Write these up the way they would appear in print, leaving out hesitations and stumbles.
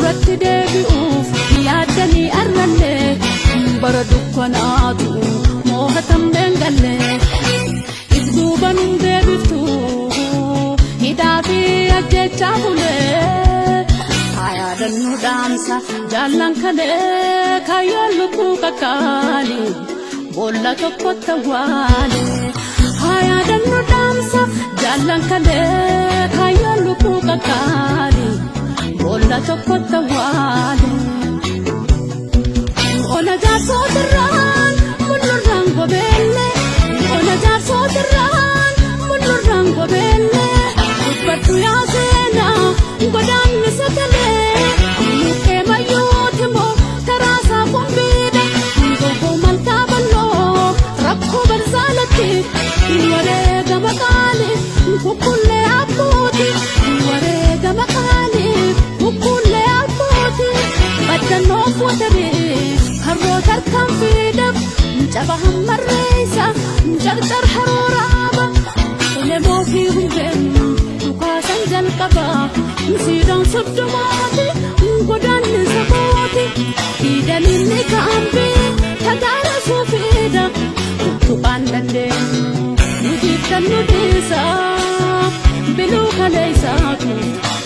Duratti deebi'uuf yaaddanii arrallee bara dukkanaatu moohatamneen gallee if duuba nun deebiftu hidhaa fi ajjechaa bulee. Haa yaadannu dhaamsa jaallan kalee, kaayyoon lubbuu kakkaali boolla tokkotti awwaale. Haa yaadannu dhaamsa jaallan kalee, kaayyoon lubbuu kakkaali boolla tokkotti awwaale. Ona jaarsootirraan mullurraan gobeelle, ona jaarsootirraan mullurraan gobeelle, dubbadhu yaa seenaa godaannisa talee. Mukkee mayyuuti moo taraasaa qumbiidha, gogo malkaa bal'oo rakkoo barzaalatti wareegama qaali kukkullee abbooti, wareegama qaali kukkullee abbooti. Baddannoof wataree harroo tarkaanfiidhaaf caba hammarreessa carcar harooraaba elemoo fi hundeen dhukaasan jalqaba, siidaan 30ti godaannisa kooti, fiidaniinni kaambii tataara suufiidha. Tuttuqaan dandeenyu nutiif nu dhiisa, biluu kaleessaatu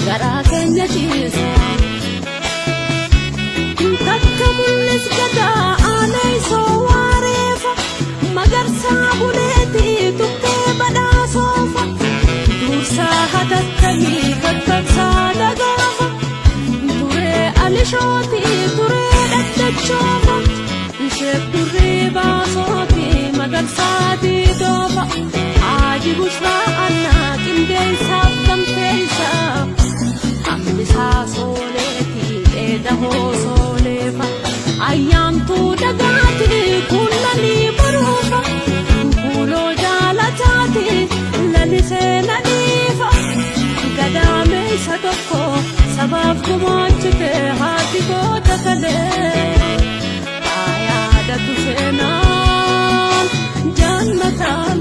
garaa keenya ciisa. Takka mul'is gadaa aanaa isoo waareefa, magarsaa buleetii tukkee badhaasoofa, dursaa hatattamii kakkabsaa dagaafa, turee alishootii turee dhaddachoofa, isheef durrii baasootii magarsaatii doofa, haaji busraa annaa qindeessaaf gamteessa, hambisaa sooleetii dheeda hoosooleefa, ayyaantuu dagaatii kullanii baruufa, kuuloo jaalataati lalisee nadhiifa, gadaameessa tokko sabaaf gumaachite haati goota kalee. Haa yaadatu seenaan jannataan.